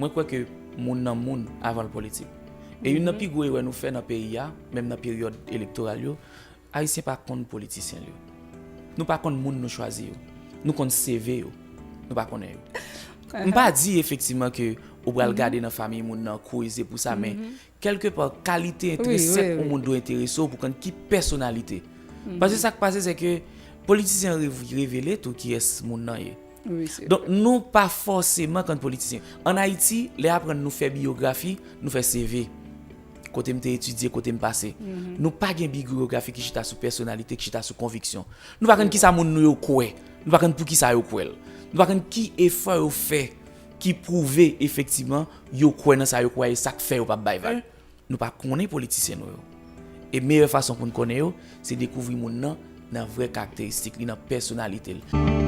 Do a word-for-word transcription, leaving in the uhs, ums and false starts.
Yo kwè ke moun nan moun avan l politik. E youn nan pi gwo erè nou fè nan peyi a, menm nan peryòd elektoral yo, Ayisyen pa konn politisyen l yo. Nou pa konn moun nou chwazi yo. Nou konn C V yo. Nou pa konnen yo. M pa di efektivman ke ou pral gade nan fanmiy moun nan, kouri se pou sa, men kèlkepa, kalite entresèt yon moun dwe enterese w pou konn ki pèsonalite. Paske sa k pase, se ke politisyen an rev- revele tou kiyès moun nan ye. Donk, nou pa fòseman konn politisyen. Ann Ayiti, lè y aprann nou fè biyografi, nou fè C V. Kote m te etidye, kote m pase. Nou pa gen biyografi ki chita sou pèsonalite, ki chita sou konviksyon. Nou pa konn kisa moun nou yo kwè. Nou pa konn poukisa yo kwè l. Nou pa konn ki efò yo fè ki pwouve efektivman yo kwè nan sa yo kwè e sa k fè yo p ap bay vag. Nou pa konnen politisyen nou yo. E meyè fason pou n konnen yo, se dekouvri moun nan nan vrè karakteristik li, nan pèsonalite l.